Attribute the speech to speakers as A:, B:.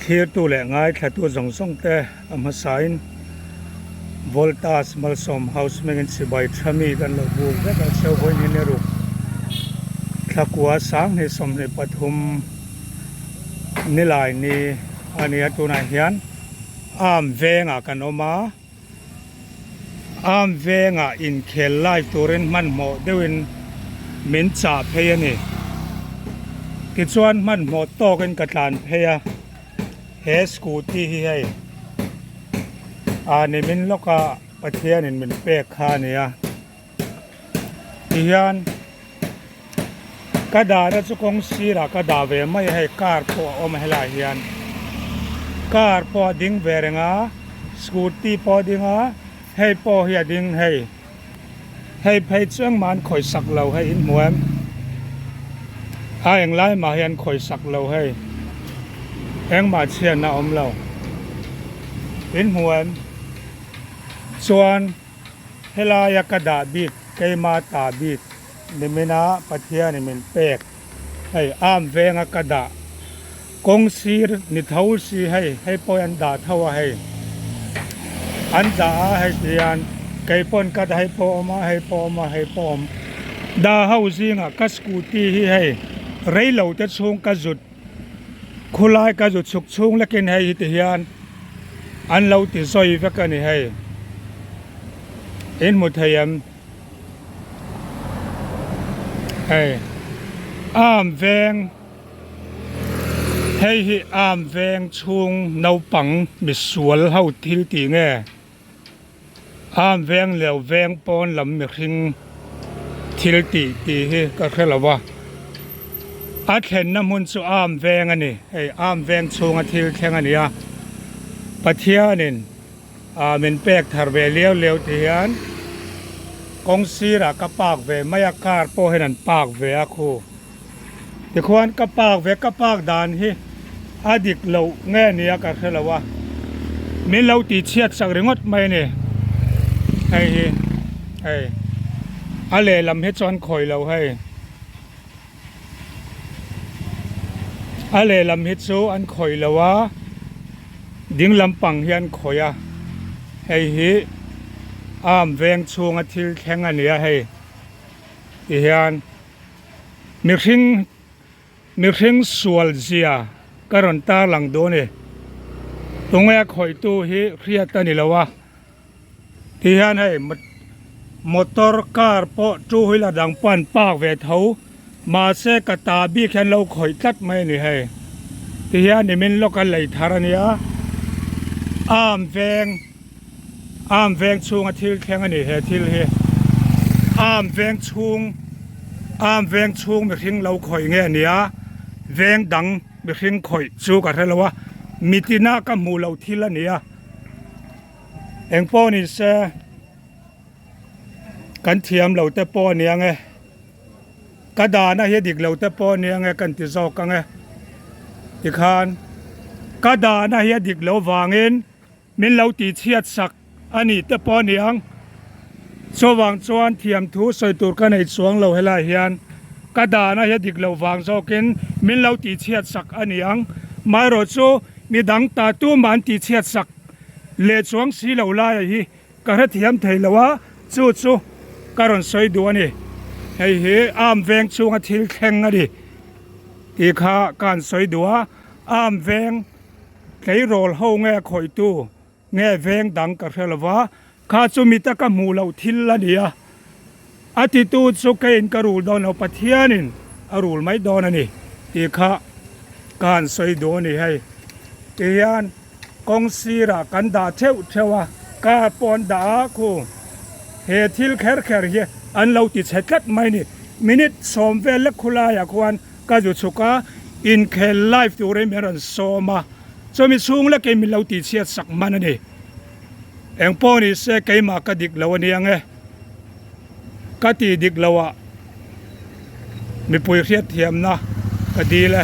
A: Thlirtu leh ngaithlatu zawng zawng te a hmasain Voltas Malsawm House hmingin chibai tha mi kan lo buk vek a, cheu vawiin hi ni ruk thlakua sanghnih 23 nilai ni a ni a, tunah hian arm vengah kan awm a. Arm vengah inkhel live turin hmanhmawh deuhin min chah phei a ni. Tichuan hmanhmawh tawkin ka tlan phei a, he scooty hi hei ah nimin lawka Pathianin min pek kha a ni a. Tihian ka dahna chu kawng sirah ka dah ve mai a hei car pawh a awm a helaiah hian car pawh a ding ve reng a scooty pawh a ding a hei pawh hi a ding hei hei phei chu engmah an khawih sak lo hei in hmu em a englai mah hi an khawih sak lo hei engmah chhiatna a awm lo in hmu em chuan. Helaia ka dah bik, keima ta bik nimina Pathianin min pek hei arm venga ka dah kawng sir ni tho si hei, hei pawh hi an dah tho a hei, an dah a hei ti hian kei pawn ka dah hei pawh a awm a, hei pawh a awm a, hei pawh a awm. Dah ho zingah ka scooty hi hei reilo te chhung ka zut Khulai ka zu chhuk chhung lekin hei hi ti hian an lo ti zawi vek a ni hei. In hmu thei em? Hei arm veng hei hi arm veng chhung naupang misual ho thil tih nge? Am veng leh veng pawn lam mihring thil tih tih hi ka hre lo va, a thlenna hmun chu am veng a ni, hei am veng chhunga thil thleng a ni a, Pathianin ah min pek thar ve liau liau ti hian kawng sirah ka park ve mai a, car pawh hian an park ve a khu. Tikhuan ka park ve ka park dan hi a dik loh nge nia ka hre lo a, min lo tih chhiat sak ringawt mai a ni. Hei hi hei a lehlam hi chuan khawi lo hei a lehlam hi chu an khawi lo a ding lampang hi an khawi a hei hi arm veng chhunga thil thleng a ni a hei tihian. Mihring mihring sual zia ka rawn tarlang duh a ni. Tunge a khawihtu hi hriat a ni lo a, ti hian hei motor car pawh two wheeler dang pawh an park ve tho mahse ka ta bik hian lo khawih tlat mai a ni hei. Ti hian nimin lawka lei thar a nia, arm veng. Arm veng chhunga thil thleng a ni he thil hi. Arm veng chhung arm veng chhung mihring lo khawih nge a nia veng dang mihring khawih chu ka hre lo a mitina ka hmuh loh thil a ni a engpawh ni se kan thiam lo te pawh a ni ang e. Ka dahna hi a dik lo te pawh nia nge kan ti zawk ang e. Tikhan ka dahna hi a dik lo vangin min lo tih chhiat sak a nih te pawh a ni ang. Chuvang chuan thiamthu sawi tur ka nei chuang lo helai hian ka dahna hi a dik lo vang zawkin min lo tih chhiat sak a ni ang. Maherawh chu midang ta tumah an tih chhiat sak leh chuang si lo laia hi Ka hrethiam thei lo a, chu chu ka rawn sawi duh a ni. Hei hi arm veng chhunga thil thleng a ni tih kha ka han sawi duh a, arm veng tleirawl ho nge khawihtu nge veng dang ka hre lo va, kha chu mita ka hmuh loh thil a ni a, a titu chu keiin ka rul dawn lo, Pathianin a rul mai dawn a ni tih kha ka han sawi duh a ni hei. Tihian. Kawng sirah kan dah theuh theuh a, car pawh an dah a khu. He thil kher kher hi an lo ti chhe tlat mai ni. Minute sawm vel lek khu laiah khuan ka zu chhuk a, inkhel live turin min rawn sawm a, chumi chhung lekin min lo tih chhiat sak hman a ni. Eng pawh ni se keimah ka dik lo a nia nge. Ka tih dik loh ah mipui hriatthiamna ka dil e.